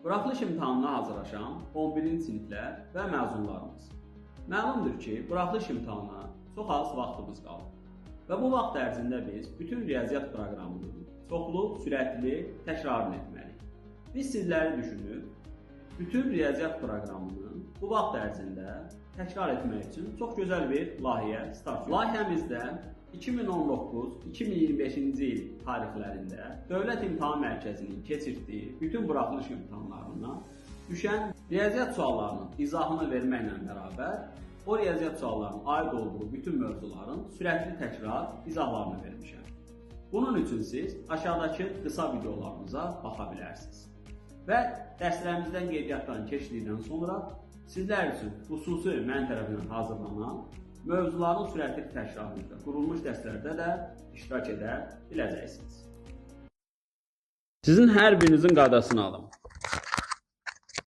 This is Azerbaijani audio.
Buraxılış imtahanına hazırlaşan 11-ci siniflər və məzunlarımız. Məlumdur ki, buraxılış imtahanına çox az vaxtımız qalır. Və bu vaxt ərzində biz bütün riyaziyyat proqramının çoxlu, sürətli təkrarını etməliyik. Biz sizləri düşünüb, bütün riyaziyyat proqramını bu vaxt ərzində təkrar etmək üçün çox gözəl bir layihə start. Layihəmizdə 2019-2025-ci il tarixlərində Dövlət İmtahan Mərkəzinin keçirtdiyi bütün buraxılış imtahanlarına düşən riyaziyyat suallarının izahını verməklə bərabər o riyaziyyat suallarının aid olduğu bütün mövzuların sürətli təkrar izahlarını vermişəm. Bunun üçün siz aşağıdakı qısa videolarımıza baxa bilərsiniz. Və dərslərimizdən qeydiyyatdan keçdikdən sonra sizlər üçün xüsusi mən tərəfindən hazırlanan mövzuların sürətli təkrarı üzrə qurulmuş dərslərdə də iştirak edə biləcəksiniz. Sizin hər birinizin qaydasını alım.